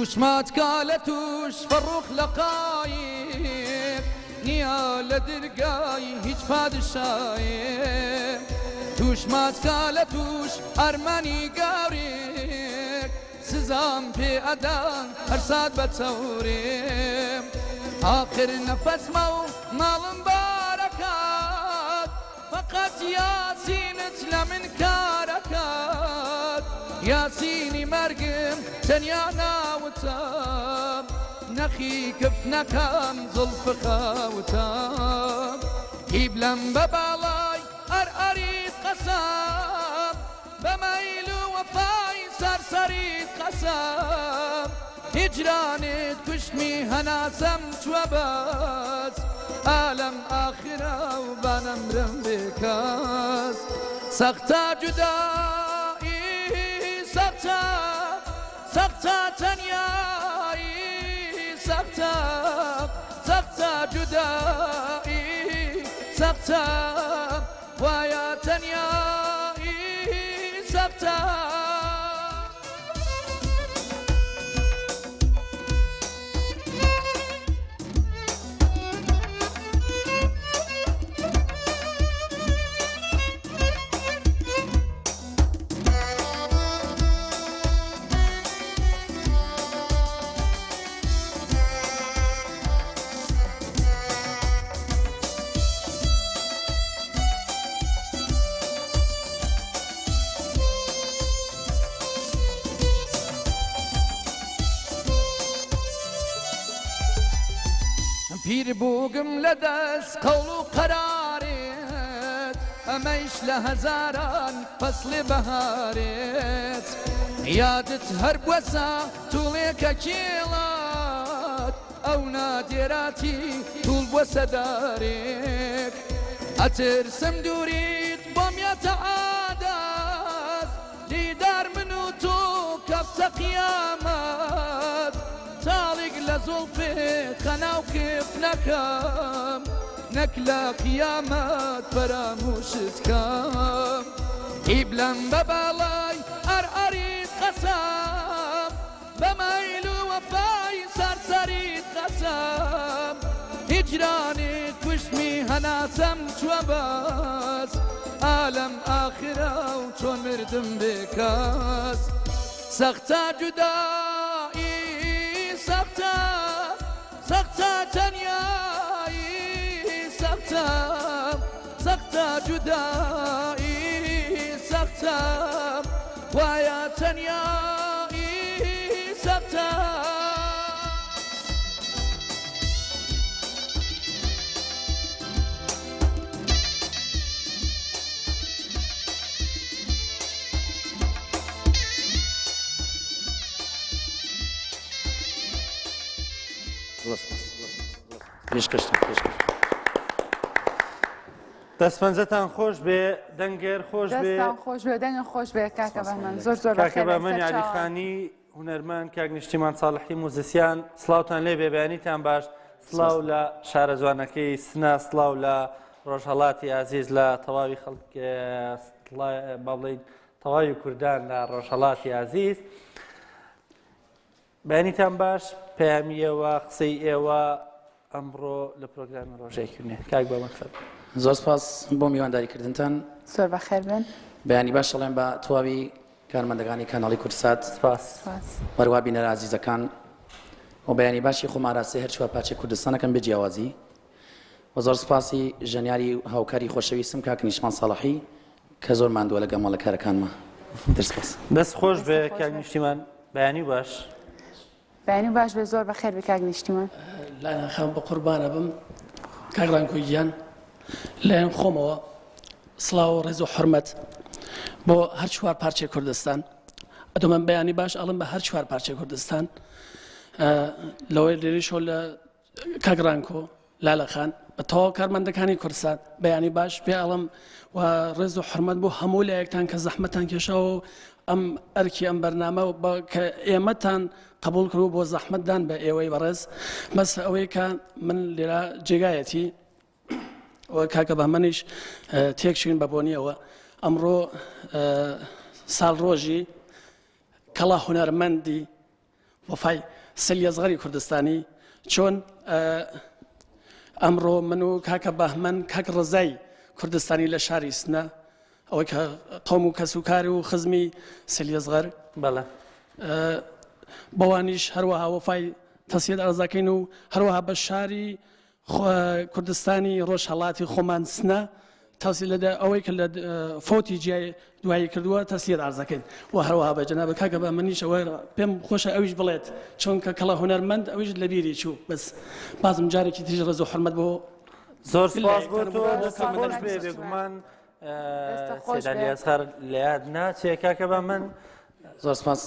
توش ماتکا لە توش فەڕوخ لە قایق نییە لە درگای هیچ پادشایێ توش ماتکا لە توش ئەرمەنی گاورێک سزام پێ ئەدان هەر سات بە چەورێ ئاخر نەفەسمە و ماڵم بارەکات فەقەت یاسینت لە من کارەکات یاسینی مەرگم تەنیا ناوتە نەخی کفنەکەم زوڵف خەوتە قیبلەم بە باڵای ئەر ئەریت قەسەم بە مەیل و وەفای سەر سەریت قەسەم هیجرانت کوشتمی هەناسەم چوە بەس ئالەم ئاخرە و با نەمرم بێ کەس سەختە جودایی سەختە سەختە تەنیایی سەختە سەختە جودایی سەختە وایە تەنیایی سەختە. پیر بووگم لە دەست قەوڵ و قەرارێت ئەمەیش لە هەزاران فەسڵی بەهارێت یادت هەر بوەسە توڵێکە کێڵات ئەو نادێراتی توڵ بوەسە دارێک ئەترسم دووریت بۆم یەتە عادەت دیدار من و تۆ کەفتە قیامەت تاڵیک لە زوڵفێ خەناو کف نەکەم نەک لە قیامەت فەراموشت کەم قیبلەم بە باڵای ئەر ئەریت قەسەم بە مەیل و وەفای سەر سەریت قەسەم هیجرانت کوشتمی هەناسەم چوە بەس ئالەم ئاخرە و چۆن مردم بێکەس سەختە جودایی سەختە سەختە تەنیایی سەختە سەختە جودایی سەختە وایە تەنیایی سەختە. پێشکەشتان پێشکەش. دەستپەنجەتان خۆش بێ دەنگێر خۆش بێ دەستان خۆش بێ دەنگە خۆش بێ کاکە بەهمەن زۆر زۆر کاکە بەخێر بەهمەنی سەرچاوە. عەلیخانی هونەرمەند کاک نیشتیمان ساڵحی موزیسیان سڵاوتان لێ بێ بەیانیتان باش سڵاو لە شارە جوانەکەی سنە سڵاو لە ڕۆژهەڵاتی ئازیز لە تەواوی خەڵک با بڵێین تەواوی کوردان لە ڕۆژهەڵاتی ئازیز بەیانیتان باش پەیامی ئێوە قسەی ئێوە ئەمڕۆ لە پرۆگرامی ڕۆژێکی نوێ کاک بابەک فەرموو. زۆر سپاس بۆ میوانداریکردنتان. زۆر بەخێر بێن. بەیانی باش ئەڵێم بە تواوی کارمەندەکانی کاناڵی کوردسات. سپاس. سپاس. وەروا بینەرە ئازیزەکان و بەیانی باشی خۆم ئاراستەی هەر چوار پارچەی کوردستان ئەکەم بێ جیاوازی و زۆر سپاسی ژەنیاری و هاوکاری خۆشەویستم کاک نیشمان ساڵحی کە زۆر ماندووە لە گەمەڵە کارەکانما. در سپاس. دەست خۆش بێ دەست خۆش کاک بێ. نیشتیمان بەیانی باش. بەیانی باش بێ زۆر بەخێر بی کاک نیشتیمان. لایەن خان بە قوربانە بم کاک ڕانکۆ گیان لایەن خۆمەوە سڵاو و ڕێز و حرمەت بۆ هەر چوار پارچەی کوردستان ئەتۆ من بەیانی باش ئەڵم بە هەر چوار پارچەی کوردستان لەوەی لێریشەوە لە کاک ڕانکۆ لالە خان بە تەواو کارمەندەکانی کوردسات بەیانی باش پێ ئەڵم و ڕێز و حرمەت بۆ هەموو لایەکتان کە زەحمەتان کێشاوە و ئەم ئەرکی ئەم بەرنامە کە ئێمەتان قبول کرد بۆ زەحمەتدان بە ئێوەی بەڕێز بەس ئەوەی کە من لێرە جێگایەتی و کاکە بەهمەنیش تێکچوین بە بۆنیەوە ئەمڕۆ ساڵ ڕۆژی کەڵا هونەرمەندی وەفای سەلی ئەسغەری کوردستانی چۆن ئەمڕۆ من و کاکە بەهمەن کاک ڕزای کوردستانی لە شاری سنە ئەوەی کە قەوم و کەسوکار و خزمی سەلی ئەسغەر بەڵێ بەوانیش هەروەها وەفای تەسیەت ئەرزەکەین و هەروەها بە شاری کوردستانی ڕۆژهەڵاتی خۆمان سنە تەسی لە ئەوەی کە لە فۆتی جیای دوایی کردووە تەسیەت ئارزەکەین و هەروەها بە جەنابە کاکە بە منیش ئەوە پێم خۆشە ئەویش بڵێت چونکە کەڵە هونەرمەند ئەویش لەبیری چوو بەس بازم جارێکی تریش ڕێز و حرمەت بۆ زۆر سپاس بۆ تۆ دەست خۆش بێ بێگومان سید عەلی ئەسغەر لە یاد ناچێ کاکە بە من. زۆر سپاس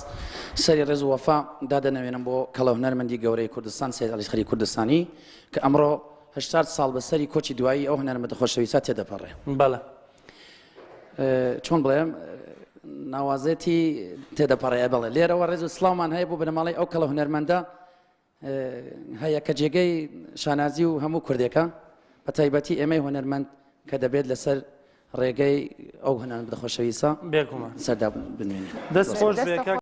سەری ڕێز و وەفا دادەنەوێنم بۆ کەڵە هونەرمەندی گەورەی کوردستان سید عەلی ئەسغەری کوردستانی کە ئەمڕۆ 80 ساڵ بەسەری کۆچی دوایی ئەو هونەرمەندە خۆشەویستە تێدەپەڕێ. بەڵێ. چۆن بڵێم ناوازێتی تێدەپەڕێ بەڵێ لێرەوە ڕێز و سڵاومان هەیە بۆ بنەماڵەی ئەو کەڵە هونەرمەندە هەیە کە جێگەی شانازی و هەموو کوردێکە بە تایبەتی ئێمەی هونەرمەند کە دەبێت لەسەر ڕێگەی ئەو هونەرمەندە خۆشەویستە بێگومان سەردا بنوێنین. دەست خۆش بێ کاک.